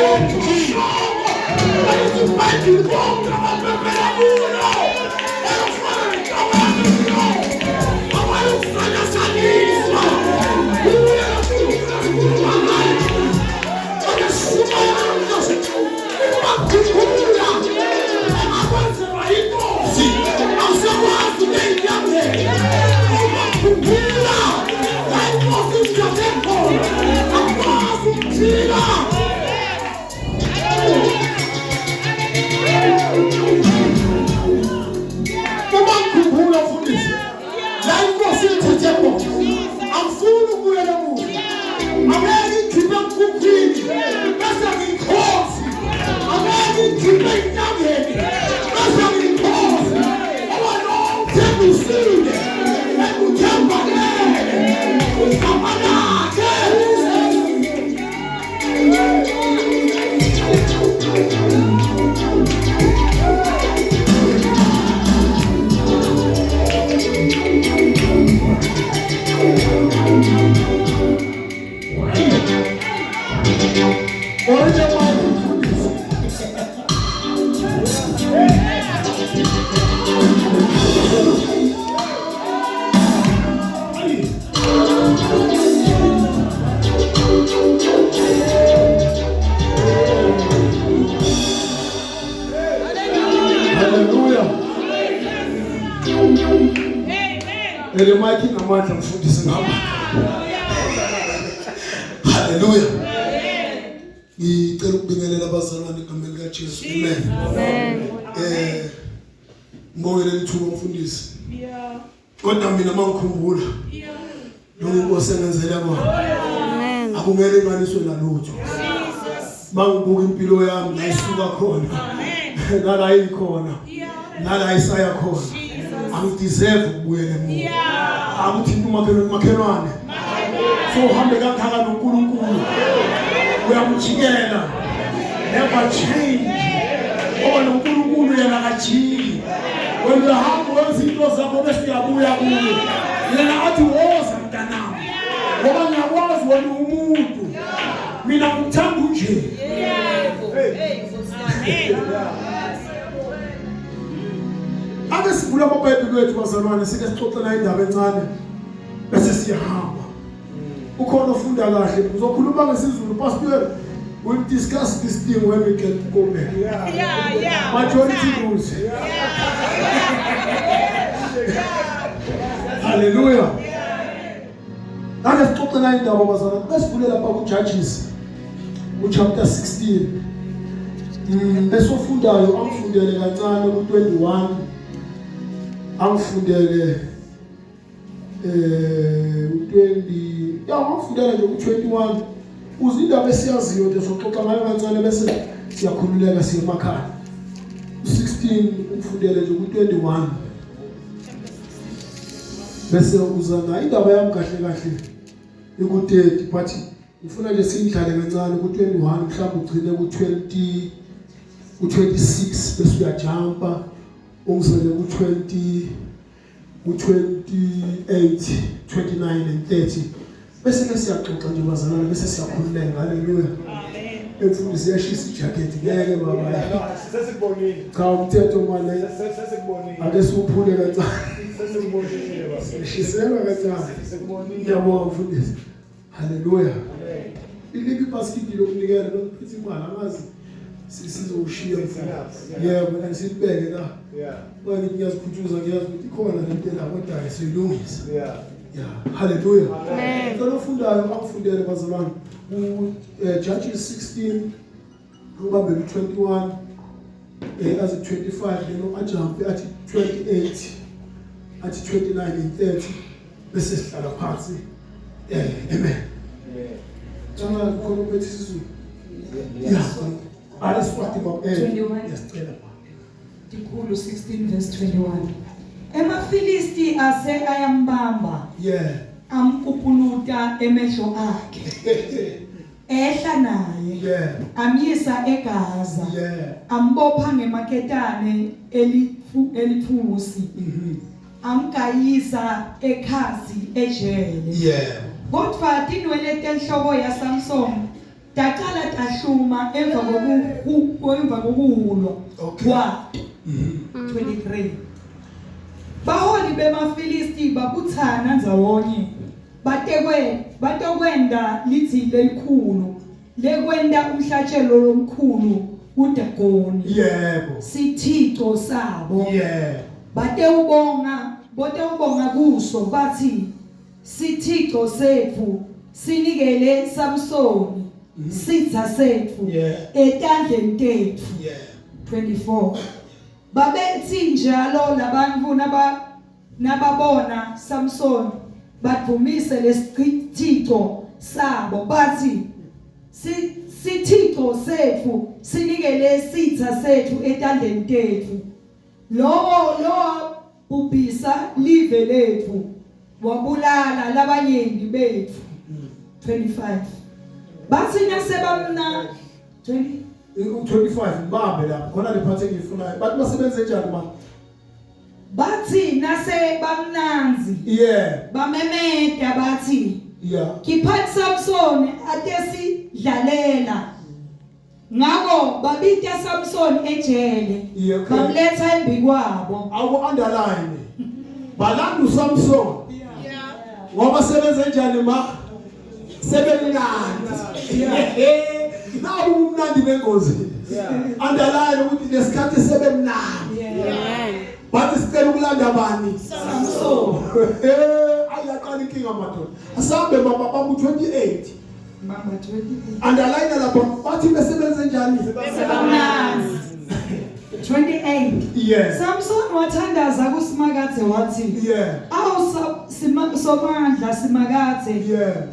Umbhoshongo bayithi iBhayibheli bonke abaphephela kulo bayofana nentaba yaseSiyoni abayukusalasaniswa kuye loNkulunkulu ngayo. Kodwa sishumayela namhlanje ukubakhumbula engakwenzelwa inkosi awusakwazi ukuyinyangela ubakhumbula la inkosi isithathe khona akwazi ukuphila. Uma ngikhumbula mfundisi la inkosi ithethe khona angifuni ukubuyela emuva angeke ngikhiphe emkhukhwini bese ngiyikhosi angeke ngikhiphe enyangeni bese ngiyikhosi ngoba lo ngithembisile enguthembanele igama lakhe. Hallelujah. Ele mic inamandla mfundisi ngihamba. Hallelujah. Ngicela ukubingelela abazalwane egameni lika Jesu. Amen. Amen. Eh ngibongele ithuba mfundisi. Yeah. Kodwa mina mangikhumbula lokhu inkosi engenzele kona akumele imaniswe nalutho. Mangibuka impilo yami la isuka khona nala ikhona nala isaya khona angideserve ukubuyela emuva. Akuthinta umakhelwane makhelwane so uhambe kangaka noNkulunkulu uyamjikela never change ngoba noNkulunkulu yena akajiki. Wena uyahamba wenza into zakho bese uyabuya kuye yena athi woza mntanami ngoba ngiyakwazi wena umuntu mina ngikuthanda unje. Ake sivule amaBhayibheli wethu bazalwane sike sixoxela indaba encane bese siyahamba. Ukhona ofunda kahle uzokhuluma ngesiZulu pastor we'll discuss this thing when we get go back. Yeah. Majority rules. Hallelujah. Ake sixoxela indaba bazalwane besivule lapha ku Judges ku chapter 16. Bese ofundayo angifundele kancane ku 21 angifundele u20 ya ngifundela nje ku21 uze indaba esiyaziyo nje soxoxa ngayo kancane bese siyakhululeka siye emakhaya. U16 ungifundele nje ku21 bese uza nayo indaba yami kahle kahle iku-30 but ngifuna nje siyidlale kancane ku-21 mhlawumbe ugcine ku-20 ku-26 bese uyajampa ungizele ku-20 ku-28 29 and 30 bese ke siyaxoxa nje bazalwane bese siyakhululeka. Haleluya. Emfundisi yashisa ijacket ngeke baba. Sesikubonile. Cha umthetho manje Sesikubonile. ake siwuphule kancane. Sesikubonile baba. Sishiselwa kancane. Sesikubonile. Ngiyabonga mfundisi. Haleluya. Iliphi ibhasikidi lokunikela lokuphethe imali angazi sizowushiya mfundisi. Yebo and silibeke la. Yeah. Manje ngiyazikhuthuza ngiyazi ukuthi ikhona lento la kodwa ke siyilungisa. Yeah. Yeah. Hallelujah. Amen. Ngicela ofundayo angifundele bazalwane ku Judges 16 ngibambele u21 aze 25 leno ajump athi 28 athi 29 and 30 bese sihlala phansi. Amen. Amen. Canga khona uphethe isiZulu. Yeah. Aliswati baba. 21. Yasicela baba. Tikulu 16 verse 21. EmaFilisti ase ayambamba amkupuluta emehlo akhe. Ehla naye. Amyisa eGaza. Ambopha ngemaketane elithu elithusi. Amgayisa ekhasi ejele. Kodwa tinwele tenhloko yaSamson Taqala tahluma emva koku emva kokuhulwa kwato. 23 Baholi bemaFilisti babuthana ndzawonye batekwe batokwenda lidzili lelikhulu lekwenta umhlatshelo lomkhulu kuDagoni, sithico sabo. Batewubonga kuso bathi, sithico setfu sinikele Samsoni sitsa setfu etandleni tetfu. 24 Babethi njalo labantfu nababona Samson badumise lesithico sabo bathi, sithico setfu sinikele sitsa setfu etandleni tetfu, lowo lowabhubhisa live letfu wabulala labanyenti betfu. 25 Bathi nasebamna 20 U25 ngibambe lapho khona le part engiyifunayo. Bathi basebenze njani ma? Bathi nase bamnanzi bamemeta bathi, "Khiphani Samson atesidlalela." Ngako babita Samson ejele, bamletha embikwabo. Awu underline. Balanda uSamson. Ngoba sebenze njani ma? Sebemnandi. Nabu umnandi bengozi. Underline ukuthi lesikhathi sebemnandi. Bathi sicela ukulanda bani? Samson. Ayaqala inkinga madoda. Asambe baba baba 28. Mama 28. Underline lapho bathi besebenze njani? Sebamnanzi. 28 Samson wathandaza kuSimakadze wathi, "Awu Somandla Simakadze,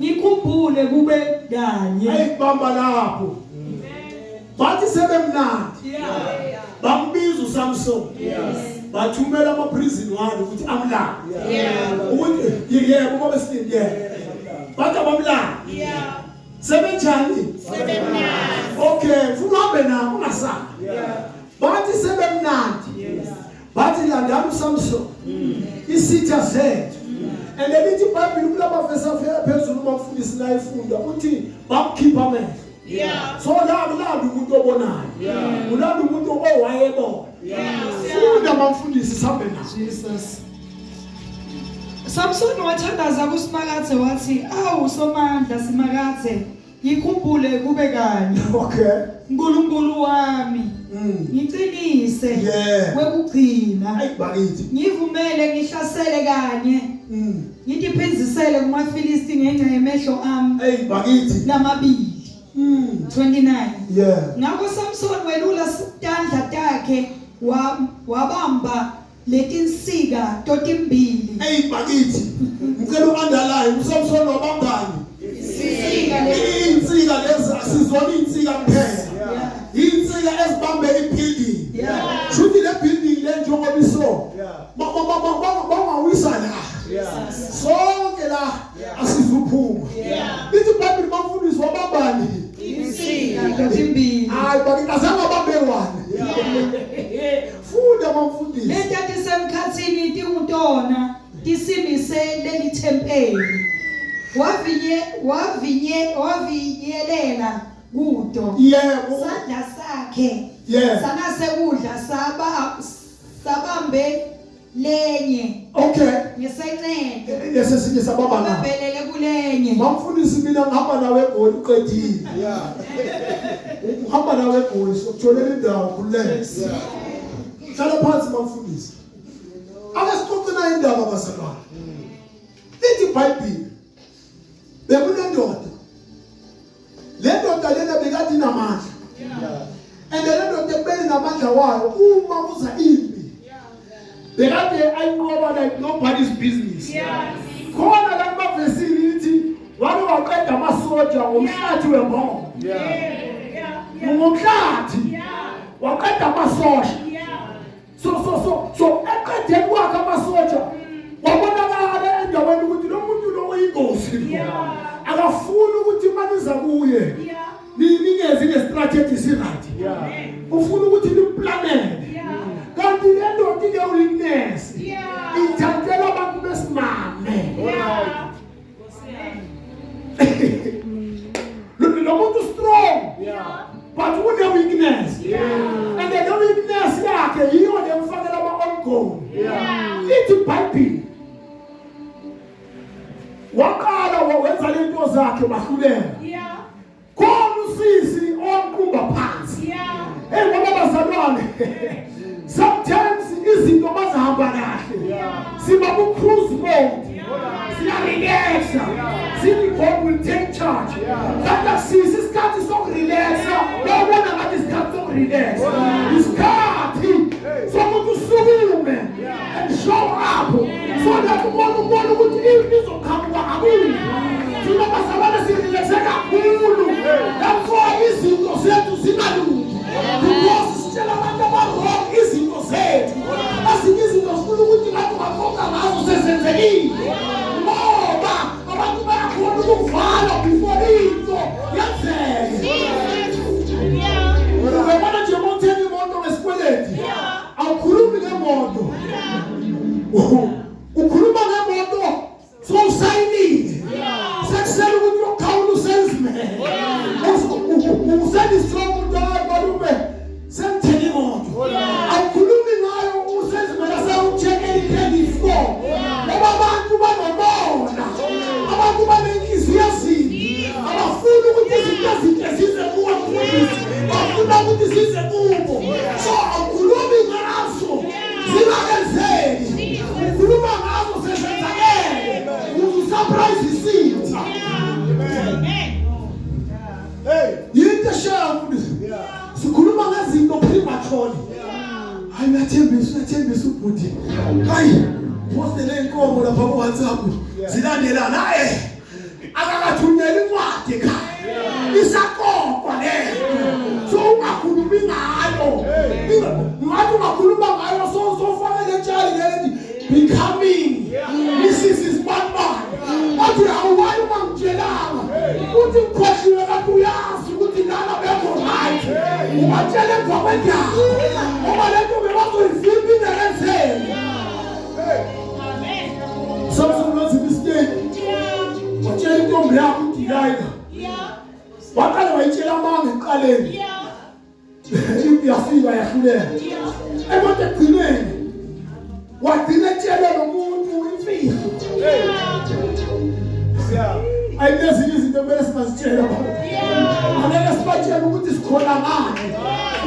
ngikhumbule kube kanye." Ayibamba lapho. Bathi sebemnandi. Bambiza uSamson. Bathumela ama prison ward ukuthi amlande. Ukuthi yebo baba silindi yeah. Bathi abamlande. Sebenjani? Sebemnandi. Okay, ufuna uhambe nabo ungasabi. Bathi sebemnandi. Bathi landani uSamson. Isitha sethu. And then ithi iBhayibheli kulama verse afika phezulu uma umfundisi la efunda uthi bamkhipha amehlo. So la kulanda umuntu obonayo. Kulanda umuntu owayebona. Funda mamfundisi sihambe naye. Jesus. Samson wathandaza kuSimakadze wathi, "Awu Somandla Simakadze, ngikhumbule kube kanye. uNkulunkulu wami, ngiqinise kwekugcina. Ayi bakithi. Ngivumele ngihlasele kanye. Ngitiphindzisele kumaFilisti ngenxa yemehlo ami Hey bakithi. lamabili." 29 Ngakho Samson welula tandla takhe wabamba letinsika totimbili. Hey bakithi. Ngicela u-underline uSamson wabambani? Insika le Insika lezi asizona insika kuphela. Insika ezibambe ibuilding. Shuthi le building le njengoba iso. Bangawisa la. Sonke la asizuphuma. Lithi iBhayibheli bamfundisi wabambani? Insika totimbili. Hayi bakithi azange abambe one. Funda mamfundisi. Letatisemkhatsini tingutona tisimise leli thempeli. Wavinye wavinye wavinyelela kuto. Sandla sakhe sangasekudla sabambe lenye ngesencele, Lesesinye sabamba na. babelele kulenye. Mamfundisi mina ngihamba nawe eGoli uqedile. Uhamba nawe eGoli sokutholela indawo khululeke. Hlala phansi mamfundisi. Ake sixoxe nayo indaba bazalwane. Lithi iBhayibheli bekunendoda. Le ndoda lena bekade inamandla. And le ndoda ekubeni namandla wayo uma kuza impi. Bekade ayinqoba like nobody's business. Khona la kumavesini lithi wake waqeda amasoja ngomhlathi wembongo. Ngomhlathi. Waqeda amasosha. So eqedeni kwakhe amasoja wabonakala endaweni ukuthi lo muntu lo uyingozi. Akafuni ukuthi maniza kuye. Ningezi ngestrategy si-right. Ufuna ukuthi nimplanele. Kanti le ndoda ine weakness. Ithathela abantu besimame. Lo muntu strong. But une weakness. And the weakness yakhe yiyo lemfakela ama on goal. Ithi iBhayibheli waqala wenza lento zakhe bahluleka. Khona usisi omqumba phansi. Hey ngoba bazalwane, sometimes izinto bazihamba kahle. Siba ku cruise mode. Siya relaxa. Sithi God will take charge. Kanti akusisi isikhathi sokurelaxa. Uyabona ngathi isikhathi sokurelaxa. Isikhathi sokuthi usukume and show up. So that ubona ukuthi into izoqhamuka ngakuwe. Thina bazalwane sirelaxe kakhulu. That's why izinto zethu zingalungi. Because sitshela abantu aba-wrong izinto zethu. Ezinye izinto sifuna ukuthi ngathi ungaxoxa ngazo sezenzekile. Ngoba abantu bayakhona ukukuvala before into yenzeke. Uyabona nje uma uthenga imoto ngesikweleti, awukhulumi ngemoto. Ukhuluma ngemoto sowusayinile. Sekusele ukuthi uyokhawula usalesman. Usendiswa umuntu, hayi malume, sengithenge imoto. Awukhulumi ngayo usalesman asewucheckela i-credit score. Ngoba abantu banomona. Abantu banenhliziyo ezimbi. Abafuni ukuthi izinto ezinhle zize kuwe mfundisi. Bafuna ukuthi zize kubo. So awukhulumi ngazo zingakenzeki. Ukhuluma ngazo sezenzakele. Ukuze usurprise isitha. Hey. Yinto eshaya mfundisi. Sikhuluma ngezinto prematurely. Hayi, uyathembisa, uyathembisa ubhuti. Hayi, postele inkomo lapha ku WhatsApp. Zilandelana eh. Akakathunyela incwadi ekhaya. Isaqoqwa le. So ungakhulumi ngayo. Ngathi ungakhuluma ngayo so sofake le tshali leli becoming Mrs. Isibantwana. Wathi awuwayi ungangitshelanga. Uthi ngikhohliwe kanti uyazi ukuthi lana bekho right. Ubatshela emva kwendaba. Ngoba lento bebazoyivimba ingakenzeki. Samson wenza mistake. Watshela intombi yakhe uDelilah. Waqala wayitshela amanga ekuqaleni. Impi yafika yahluleka. Kodwa ekugcineni wagcina etshela lo muntu imfihlo. Ayinezinye izinto kumele singazitshela abantu. Angeke sibatshele ukuthi sikhona ngani.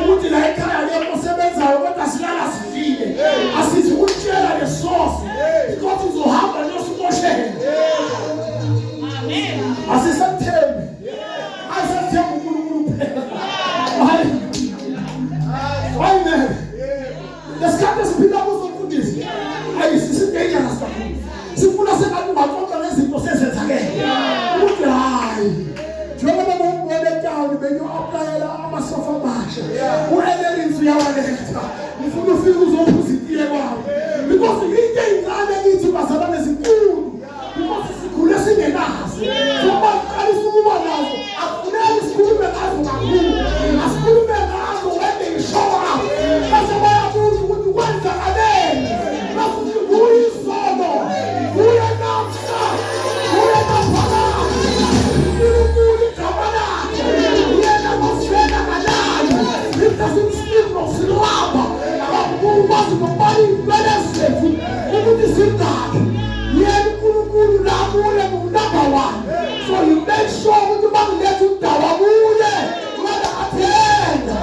Ukuthi la ekhaya lekho osebenzayo kodwa silala sidlile. Asithi ukutshela le source. Because uzohamba losimoshele. Asisathembi. Asisathembi uNkulunkulu kuphela. Hayi. Hayi ngeke. Lesikhathi esiphila kuso mfundisi. Hayi, sisi dangerous kakhulu. Sifuna sengathi ungaxoxa ngezinto sezenzakele. Ukuthi hayi. Njengoba bongibona etown bengiyo-applyela amasofa amasha. U-Elerins uyawaletha. Ngifuna ufike uzophuza itiye kwami. Because into ey'ncane kithi bazalwane zinkulu. Because sikhule singenazo. So baqalisa ukuba nazo. Akufuneki sikhulume ngazo kakhulu. Asikhulume ngazo when they show up. Bese bayabuza ukuthi kwenzakaleni. Bese uthi nguye izolo. Nguye namhla. Nguye naphakade. uNkulunkulu igama lakhe. Uyena osifela ngalalo. It doesn't sleep nor slumber. Akakwazi nokubala iy'nwele zethu ukuthi zingaki. Yena uNkulunkulu la kuye ngu-number one. So you make sure ukuthi bangiletha udaba kuye. Kumele athenda.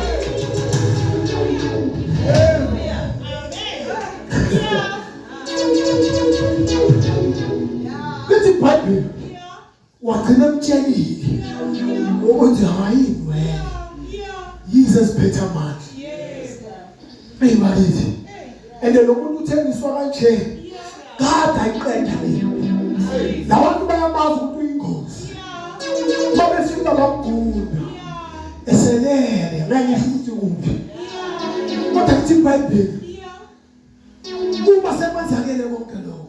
Lithi iBhayibheli wagcina emtshelile ukuthi hayi wena yize siphethe amandla. Hey bakithi. And lo muntu uthengiswa kanje. Kade ayiqeda leyo. Labantu bayamazi ukuthi uyingozi. Babefika bamgunda. Eselele, ngeke ngisho ukuthi kuphi. Kodwa kuthi iBhayibheli uma sekwenzakele konke lokho.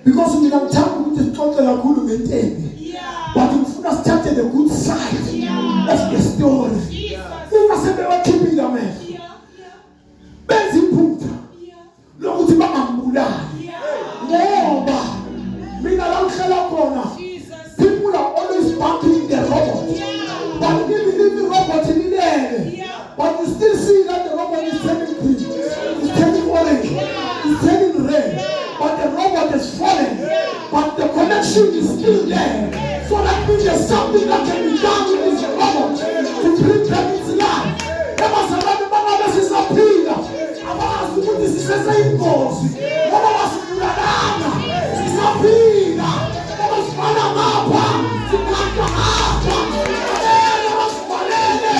Because mina ngithanda ukuthi sixoxe kakhulu ngentembi. But ngifuna sithathe the good side of the story. Uma sebewakhiphile amehlo. Benza iphutha lokuthi bangambulali. Ngoba mina la ngihlala khona people are always bumping the robot. But even if the robot ilele Nkosi, ngoba wasibulalanga sisaphila, ngoba sifana ngapha sikhanda ngapha, angeke basivalele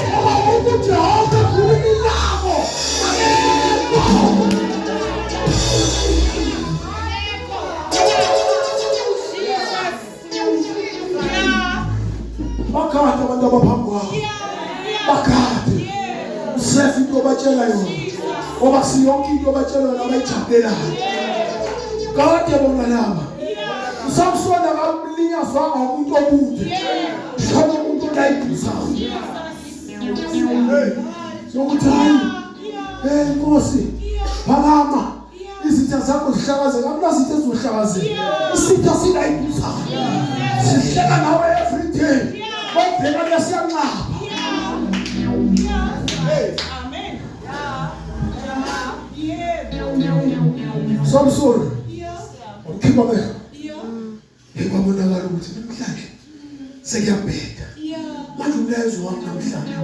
ngoba umuntu uJehova ekhuluma ilamo akekho. Bakade abantu abaphambi kwakho, bakade usefa into obatshela yona, ngoba siyonke into obatshela yona abayijabulelayo. Kade bona laba uSamson akalinyazwanga umuntu omude, shona umuntu olayibhizayo sokuthi hayi, hey Nkosi, phakama, izitha zakho zihlakazeka. Akunazitha ezizohlakazeka, isitha silayibhizayo, sihleka nawe every day, obheka lesiyanqaba. Samson wamkhipha amehlo, kwabonakala ukuthi namhlanje sekuyabheda. Manje umlayezo wami namhlanje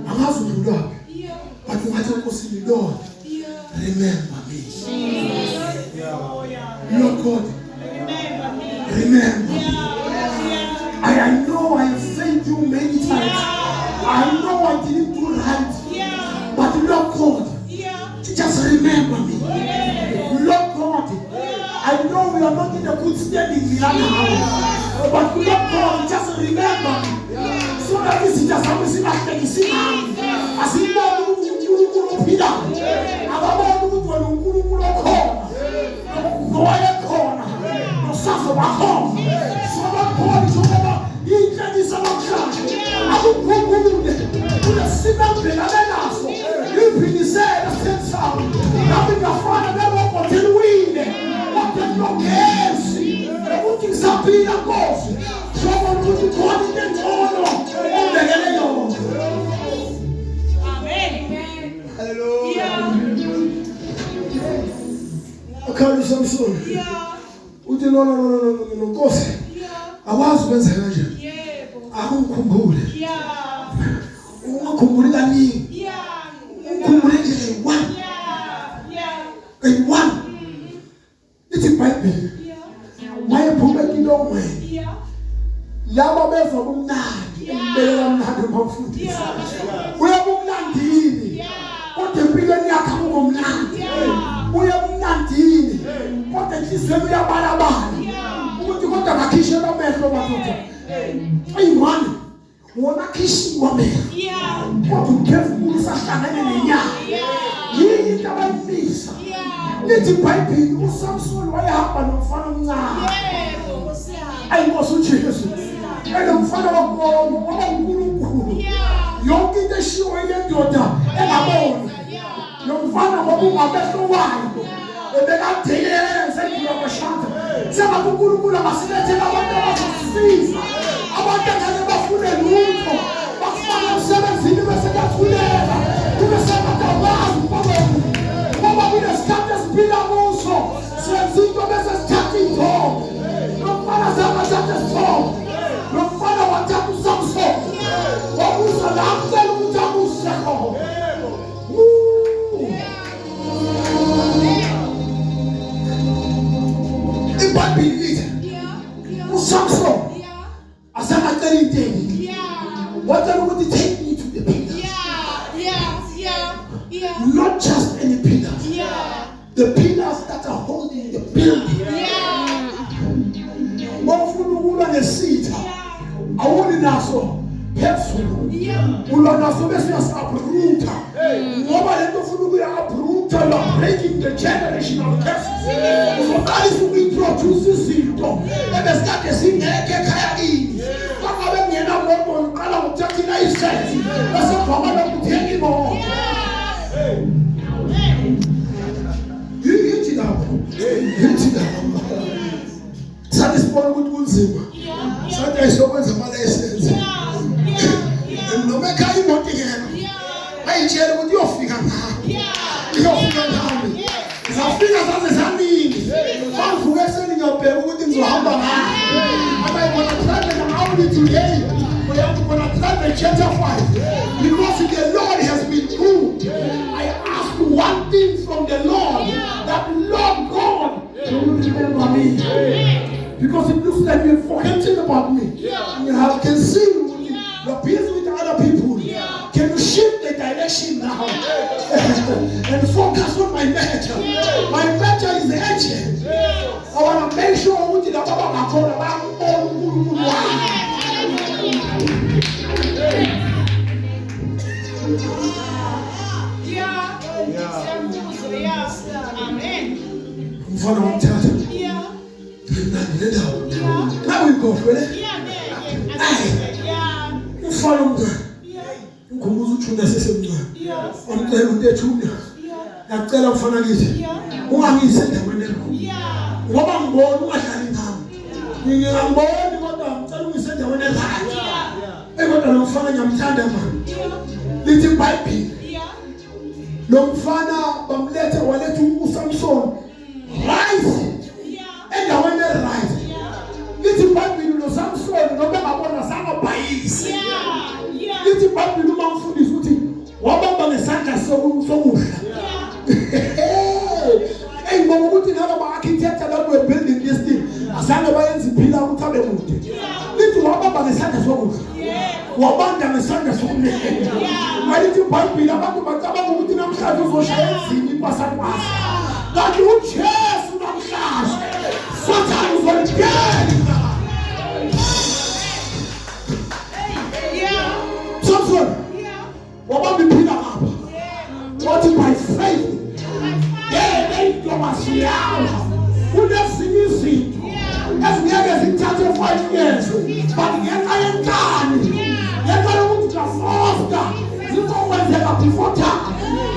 angazi udlulaphi, but ungathi enkosini, Lord, remember me. Lord God, remember me. I know I have failed you many times. I know I didn't do right, but Lord God, just remember me. Lord God, I know we are not in a good standing now, but Lord God, just remember me. So that izitha zami zingahlekisi ngami. Asiboni ukuthi uNkulunkulu ophilayo, ababoni ukuthi wena uNkulunkulu okhona, nowayekhona, nosazoba khona. Sobakhona njengoba inhlekisa namhlanje, akukhumbule kunesimo engibhekane naso, ngiphilisele esitheni sami. Nami ngiyafana nerobhothi eliwile kodwa kunogesi, ukuthi ngisaphila Nkosi, shobona ukuthi khona into engcono ongibekele yona. Hallelujah. Akhala uSamson, uthi no, no, no, no, no, no, no, Nkosi, akwazi ukwenza kanje, akungikhumbule. Ungakhumbuli kaningi, ukhumbule nje kayi-one, kayi-one. Ithi iBhayibheli wayephuma etilongweni, laba bezwa kumnandi, embeke kamnandi umfundisi, uyabumnandini, kodwa empilweni yakhe akukho mnandi. Uyabumnandini, kodwa enhliziyweni uyabalabala ukuthi kodwa ngakhishelwa amehlo madoda eyi-one, wona akhishiwe amehlo, kodwa umphefumulo usahlangene nenyama. Yini into abayimisa? Lithi iBhayibheli uSamson wayehamba nomfana omncane. Ayi Nkosi uJesu, elo mfana waba uNkulunkulu. Yonke into eshiwo ile ndoda engaboni, lo mfana ngoba ungamehlo wayo ebekade sendlula kwashanda. Sengathi uNkulunkulu angasilethela abantu abazosisiza, abantu angeke bafune lutho, bakufake emsebenzini bese kuyathuleka, kube sengathi awazi mfowethu, ngoba kunesikhathi esiphila kuso, senza into bese sithatha iy'thombe. Lo mfana zange athathe isithombe, lo mfana wathatha uSamson wabusa la amcela ukuthi abuse khona. Woo! IBhayibheli lithi uSamson azange acela into eningi, wacela ukuthi take me to the pillars, not just any pillars, the pillars that are holding the building. Mawufuna ukulwa nesitha, awuli naso phezulu, ulwa naso bese uyasi-uproota, ngoba lento ufuna ukuya-uproota, you are breaking the generational curses. Uzoqalisa uku-introduce izinto ebesikade singekho ekhaya kini. Bangabe kungenamoto, uqala ngokuthatha ilayisensi, bese kuvama lokhu uthenga imoto. Yithi lapho, yithi lapho, sathi sibona ukuthi kunzima, sathi ayisokwenza amalayisensi noma ekhaya imoto ingekho, ayitshela ukuthi iyofika ngami, iyofika ngami. Zafika zaze zaningi. Bangivuka ekuseni ngiyobheka ukuthi ngizohamba ngani. Am I gonna drive an Audi today or am I gonna drive a Jetta 5? Because the Lord has been good. I ask one thing from the Lord that Because it looks like you've forgotten about me. I can see you're busy with other people. Can you shift the direction now and focus on my matter? My matter is urgent. I want to make sure ukuthi laba bangakhona bayambona uNkulunkulu wami. Amen. Mfana wamthatha. Mnandi le ndawo. Ngabe uyikhohlwe le? Mfana omncane. Ngikhumbuza uJuda sesemncane. Wamcela umuntu eJuda. Ngiyacela mfana kithi. Ungangiyise endaweni erong. Ngoba ngibona ungadlali ngami. Ngingangiboni kodwa ngicela ungiyise endaweni eright. Ey kodwa lo mfana ngiyamthanda mani. Lithi iBhayibheli. Lo mfana bamlethe waletha uSamson. Right. Endaweni eright. Lithi iBhayibheli lo Samson noma engabona sangabhayisi. Lithi iBhayibheli uma umfundisi uthi wabamba ngesandla sokudla. Hey ngoba ukuthi nalaba architect that were building this thing azange bayenze iphila ukuthi abe mude. Lithi wabamba ngesandla sokudla. Wabanda ngesandla sokunene. Malithi iBhayibheli abantu bacabanga ukuthi namhlanje uzoshaya enzini ipasakwasa. Kanti uJesu namhlanje Sathane uzolidela. Samson wabamba iphila ngapha. Wathi by faith ngeke intoba kunezinye izinto ezingeke zithathe 5 years but ngenxa yenkani ngenxa yokuthi uyafosta zizokwenzeka before time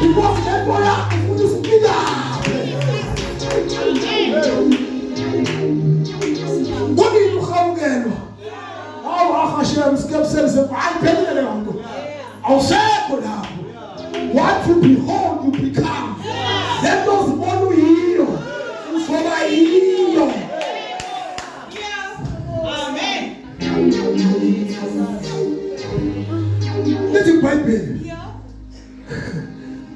because lento yakho ufuna isipilaphe. Kunini uhawukelwa? Hawu ahashem skepsel ayiphelile leyo nto. Awusekho lapho. What you behold you become. Lento uzibona uyiyo uzoba yiyo. Amen. Lithi iBhayibheli.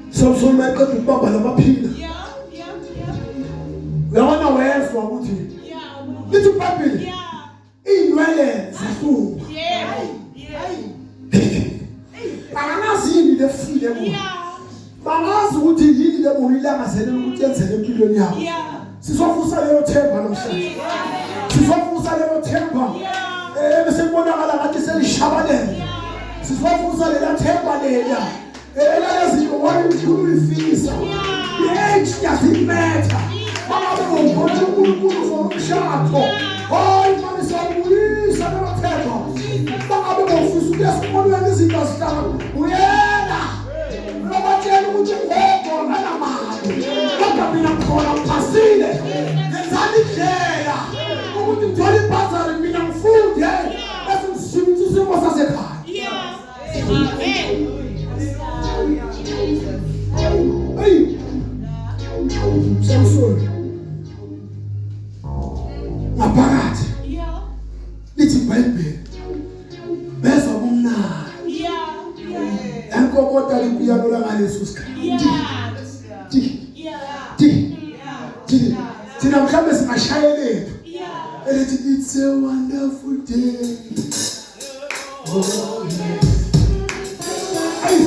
Samson maqeda ukubamba lamaphila. Uyabona wezwa ukuthi lithi iBhayibheli inwele zahluma. Bangazi yini lefile kubo. Bangazi ukuthi yini le boyilangazelela ukuthi yenzeke empilweni yakho. Sizovusa lelo themba namhlanje. Sizovusa lelo themba. Bese kubonakala ngathi selishabalele. Sizovusa lela themba lela. Elalezinto wayemkhulu uyifisa. I-age doesn't matter. Bangabe ngokhola uNkulunkulu for umshado. Hayi manje siyabuyisa lelo themba. Bangabe ngofisa ukuya esikolweni izinto azihlanga. Uyena. Uyobatshela ukuthi ugogo akanamali. Kodwa mina khona ngiphasile. Ngenzani indlela ukuthi ngithole ibhazari mina ngifunde bese ngishintsha isimo sasekhaya. Amen. Hey. Samson. Ngaphakathi. Lithi iBhayibheli bezwa kumnandi. Enkokota lipiyano langaleso sikhathi. Thina mhlawumbe singashayelethu. Elithi it's a wonderful day. Oh yeah. Ay.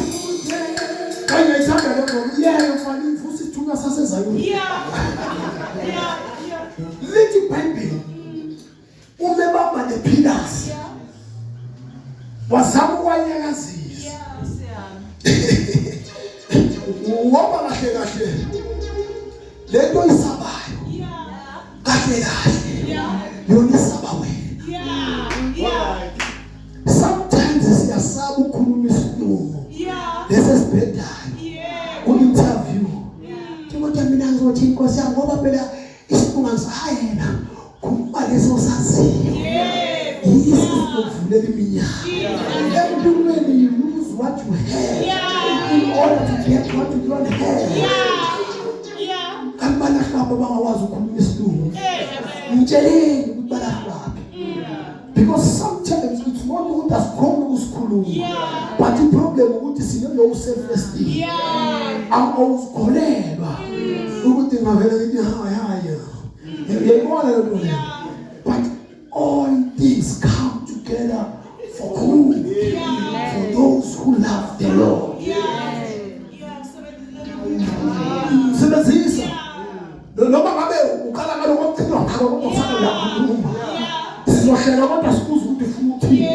Kanye ithanda le ngoma. Yeah, mfana ivusa isithunywa saseZayoni. Lithi iBhayibheli ume bamba nepillars. Wazama ukwanyakazisa. Ngoba kahle kahle lento isabayo. Kahle kahle. Yona isaba wena. Sometimes siyasaba ukukhuluma isilungu. Lesi esibhedayo. Ku-interview. Kodwa mina ngizothi inkosi yami ngoba phela isilungu angisayena. Khuluma leso saziyo. Yiso sokuvulela iminyaka. Empilweni you lose what you have in order to get what you don't have. Kanti balahlwaphi abangakwazi ukukhuluma isilungu? Ngitsheleni ukuthi balahlwaphi. Because sometimes it's not ukuthi asikhona ukusikhuluma. But the problem ukuthi sine low self esteem. Awuzikholelwa ukuthi ngavele ngithi hayi hayi. Ngiyayibona le nto leyo. But All things come together for good for those who love the Lord. Sebenzisa noma ngabe uqala ngaloko okugcinwa ngakho kodwa uyakhuluma. Sizohlela kodwa sikuze ukuthi ufuna ukuthini.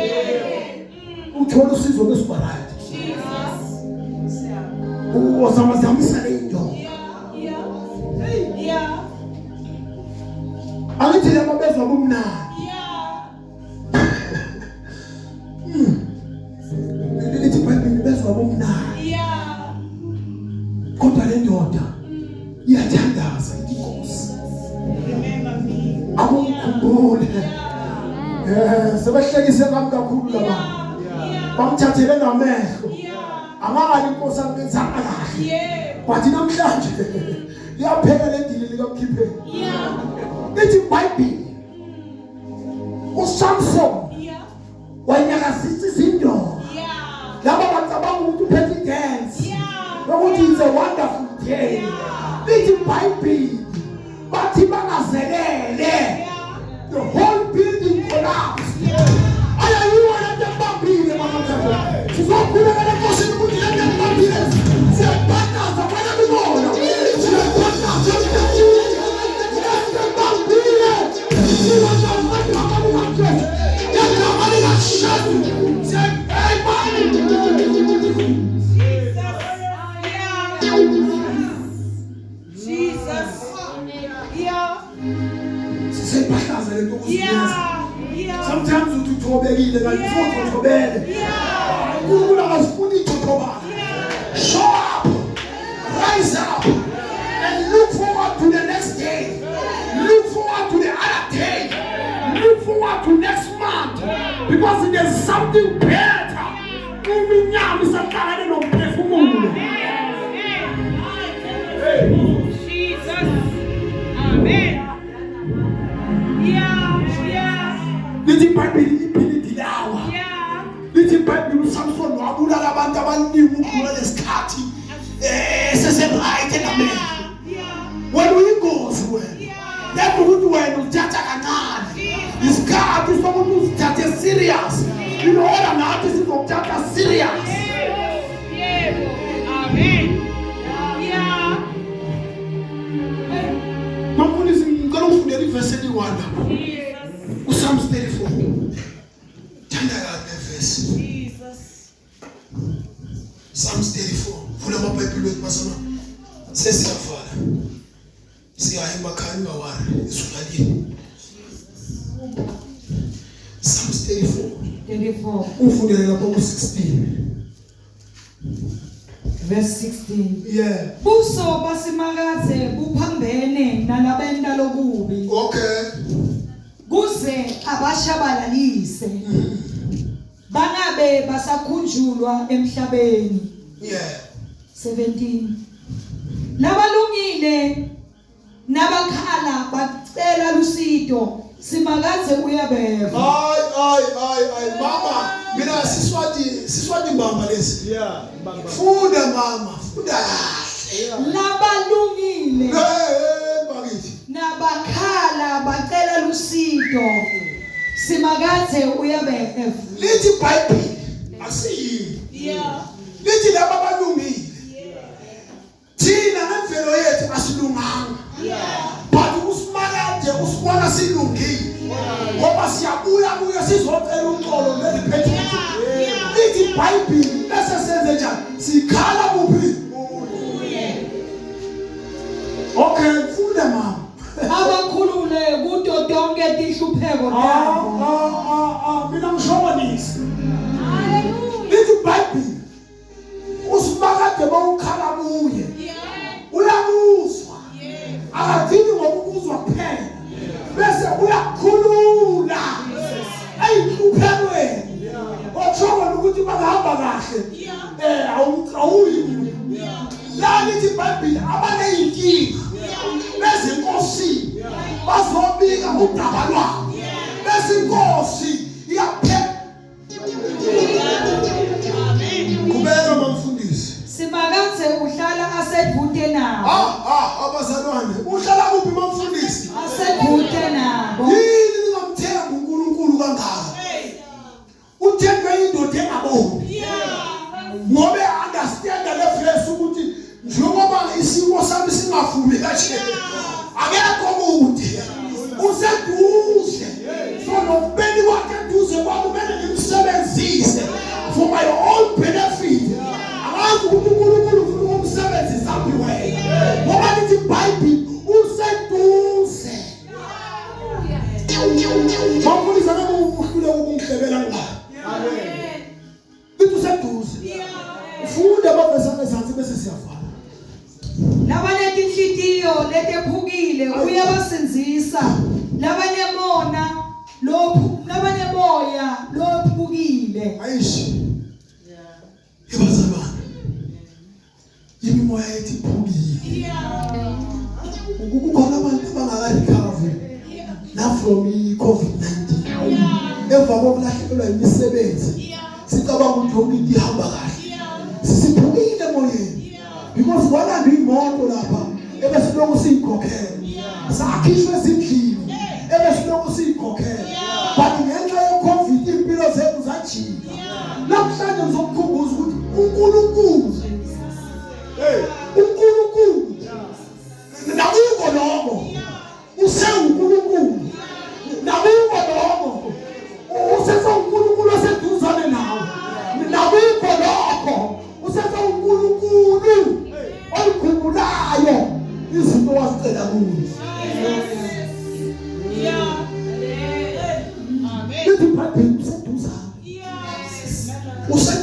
Uthola usizo bese right. Uzamazamisa le nto. Angithi laba bezwa kumnandi. Lithi iBhayibheli bezwa kumnandi. Kodwa le ndoda iyathandaza ithi Nkosi. Remember me. Akungikhumbule. Sebehlekise ngami kakhulu laba. Bamthathele namehlo. Angali inkosi angenzanga kahle. But namhlanje liyaphela le dili likamkhipheni. Lithi iBhayibheli uSamson wanyakazisa izindonga. Laba bacabanga ukuthi uphethe idance. Ukuthi it's a wonderful day. Lithi iBhayibheli bathi bangazelele. The whole building collapsed. Ayayiwa lento ekubambile mama. Sizokhuleka lenkosini ukuthi lento ekubambile siyabhataza kwena mibona. Siyabhataza lento ekubambile. Ngegama likaJesu. Jesus. Yeah. Sisebhahlaza lento ukuzinikeza. Sometimes uthi uthobekile kanti futhi uthobele. uNkulunkulu akasifuni ithothobala. Show up. Rise up and look forward to the next day. Look forward to the other day. Look forward to next month because there's something better. Iminyama isahlangane nomphefumulo. Jesus. Amen. Yeah. Yeah. Lithi iBhayibheli ibhilidi lawa. Yeah. Lithi iBhayibheli uSamson wabulala abantu abaningi ukudlula lesikhathi sese-right enamehlo. Yeah. Wena uyingozi wena. Lento ukuthi wena uzithatha kancane. Isikhathi sokuthi uzithathe serious. In order nathi sizokuthatha serious. Yebo. Amen. Yeah. Mamfundisi ngicela ufundele ivesi eliyi-1 lapho. Jesus. uPsalms 34. Thanda kabi le verse. Jesus. Psalms 34. Vula amaBhayibheli wethu bazalwane. Sesiyavala. Siya emakhaya ungawari izulalini. Psalms 34. 34 Ufundele lapho ku-16. verse 16. Yeah. Buso basimakadze buphambene nalabenta lokubi Okay. kuze abashabalalise bangabe basakhunjulwa emhlabeni. Yeah. 17 Labalungile nabakhala bacela lusito Simakadze uyabeva. Ay ay ay ay mama, mina siswati mbamba lesi. Yeah, bamba. Funda mama, funda kahle. Labalungile Hey bakithi. nabakhala bacela lusito Simakadze uyabeva. Lithi iBhayibheli asiyini. Yeah. Lithi laba balungile. Thina ngemvelo yethu asilunganga. But usimakade usibona silungile. Ngoba siyabuya kuye sizocela uxolo ne-repentance. Lithi iBhayibheli bese senze njani? Sikhala kuphi? Okay, funda mama. Abakhulule kuto tonke tihlupheko Ah tabo. ah ah ah mina ngishobonisa. Hallelujah. Lithi iBhayibheli usimakade bawukhala kuye. Uyakuzwa. Akagcini ngokukuzwa kuphela. Bese uyakhulula. Eyinhluphekweni. Okusho ukuthi bangahamba kahle. Awuyi. La lithi iBhayibheli abaneyinkinga bezenkosini bazobika udaba lwabo. Bese inkosi iyaphela. Qhubeka mamfundisi. Simakadze uhlala asedvute nabo. Ah abazalwane, uhlala kuphi mamfundisi? Asedvute nabo. Yini ningamthembi uNkulunkulu? Singavumi kanje. Akekho kude. Useduze. So nokubeni kwakhe eduze kwami kumele ngimsebenzise for my own benefit. Angazi ukuthi uNkulunkulu ufuna ukumsebenzisa phi wena. Ngoba lithi iBhayibheli useduze. Mafundisi angeke uhlule ukungihlebela ngibani. Amen. Lithi useduze. Ufunda amavesi angezansi bese siyavala. Labanetinhlitiyo letephukile uyabasindzisa. Labanemona lophu labanemoya lophukile. Ayish. Ibazalwane. Imimoya yethu iphukile. Kukhona abantu abangaka-recover na from i-COVID-19. Emva kokulahlekelwa imisebenzi. Sicabanga ukuthi yonke into ihamba kahle. Sisiphukile emoyeni. Because kwalanda imoto lapha ebesilokhu siyikhokhela. Sakhishwa ezindlini ebesilokhu siyikhokhela. But ngenxa ye-COVID impilo zethu zajika. Namhlanje ngizokukhumbuza ukuthi uNkulunkulu hey uNkulunkulu nakuko lokho usewuNkulunkulu nakuko lokho usesewuNkulunkulu oseduzane nawe nakuko lokho usesewuNkulunkulu oyikhumbulayo izinto wazicela kuye. Yeah. Amen. Lithi iBhayibheli useduzane. Yes. Useduzane.